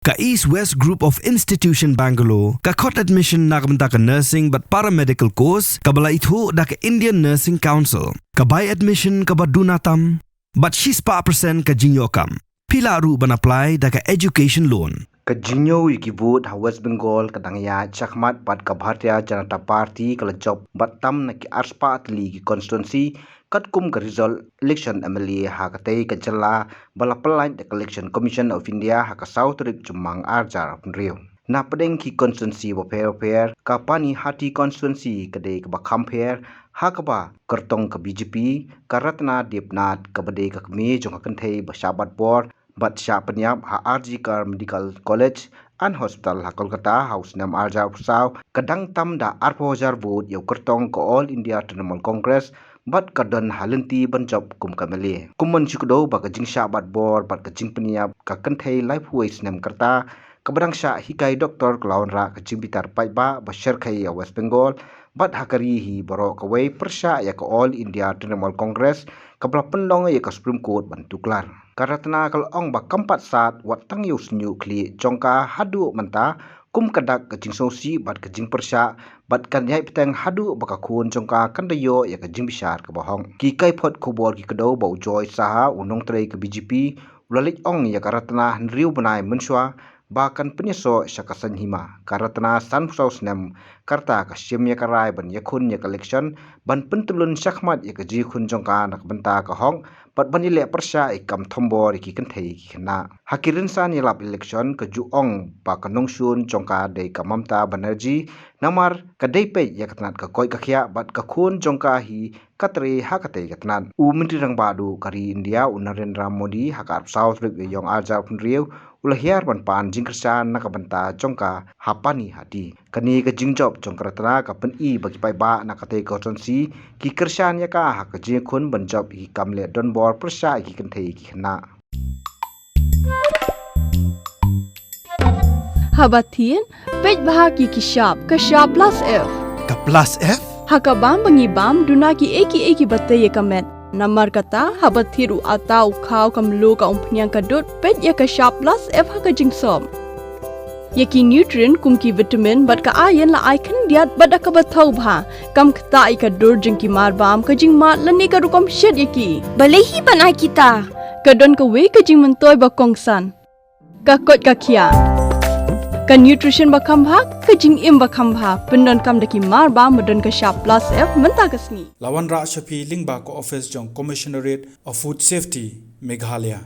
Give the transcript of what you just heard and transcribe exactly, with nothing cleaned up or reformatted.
Ka East West Group of Institution Bangalore ka khot admission na ka bynta ka nursing bad paramedical course kaba la ithuh da ka Indian Nursing Council. Ka bai admission kaba duna tam bad shispah percent ka jingïoh kam. Phi lah ruh ban apply da ka education loan. Ka jingñiew ïa ki vote ha West Bengal ka dang ïaid shakhmat bad ka Bharatiya Janata Party ka la jop bad tam na ki arspah tylli ki constituency, katkum ka result election M L A ha katei ka jylla ba la pyllait da ka Election Commission of India ha ka saw tarik Jymmang ar hajar arphew hynriew. Na pdeng ki constituency bapher bapher, ka Panihati constituency ka dei kaba kham pher, ha kaba kyrtong ka B J P, ka Ratna Debnath kaba dei ka kmie jong ka kynthei ba shah bat bor bad shah pynïap ha R G Kar Medical College and Hospital ha Kolkata ha u snem ar hajar arphew saw, ka dang tam da arphew hajar vote ïa u kyrtong ka All India Trinamool Congress bad ka don ha lynti ban jop kum ka M L A. Kum ban shu kdew ba ka jingshah bat bor bad ka jingpynïap ka kynthei laiphew wei snem ka rta, kaba dang shah hikai doktor ka la wanrah ka jingbitar paidbah ba shyrkhei ïa West Bengal bad ha ka ri hi baroh kawei pyrshah ïa ka All India Trinamool Congress kaba la pynlong ïa ka Supreme Court ban tuklar. Ka Ratna ka la ong ba kam pat sat wat tang ïa u shñiuh khlieh jong ka haduh mynta kum ka dak ka jingsngewsih bad ka jingpyrshah bad kan ïai bteng haduh ba ka khun jong ka kan da ïoh ïa ka jingbishar kaba hok. Ki kaiphod khubor ki kdew ba u Joy Saha, u nongtrei ka B J P, u la leit ong ïa ka Ratna hynriew bnai mynshuwa ba kan pynïasoh sha ka saiñ hima. Ka Ratna sanphew saw snem ka rta ka shim ïa ka rai ban ïakhun ïa ka election ban pyntyllun shakhmat ïa ka jingïakhun jong ka na ka bynta ka hok bad ban ïaleh pyrshah ïa ki kam thombor ïa ki kynthei ki khynnah. Ha ki rynsan ïalap election ka ju ong ba ka nongshun jong ka dei ka Mamata Banerjee, namar ka dei peit ïa ka tnat ka koit ka khiah bad ka khun jong ka hi ka trei ha katei ka tnat. U Myntri Rangbah duh ka ri India u Narendra Modi ha ka arphew saw tarik Naiïong ar hajar arphew hynriew u la hiar ban pan jingkyrshan na ka bynta jong ka ha Panihati. Kane ka jingjop jong ka Ratna ka pyni ba ki paidbah na katei ka constituency ki kyrshan ïa ka ha ka jingïakhun ban jop ïa ki kam leh donbor pyrshah ïa ki kynthei ki khynnah. Haba thied, peit bha ïa ki shap, ka shap plus F. Ka plus F? Ha ka bam ba ngi bam, duna kiei kiei kiba tei ïa ka met. Namar kata, haba thied u atta, u khaw, ka mluh, ka umphniang, ka dud, peit ïa ka shap plus F ha ka jingsop. Ïa ki nutrient kum ki vitamin bad ka iron la ai khyndiat bad da kaba thaw bha. Kam ktah ïa ka dur jong ki marbam, ka jingmad lane ka rukom shet ïa ki. Balei hi ban ai kita? Ka don kawei ka jingmyntoi ba kongsan. Ka koit ka khiah. Ka nutrition ba kham bha, ka jingim ba kham bha. Pyndonkam da ki marbam ba don ka shap plus F mynta ka sngi. La wanrah sha phi lyngba ka office jong Commissionerate of Food Safety, Meghalaya.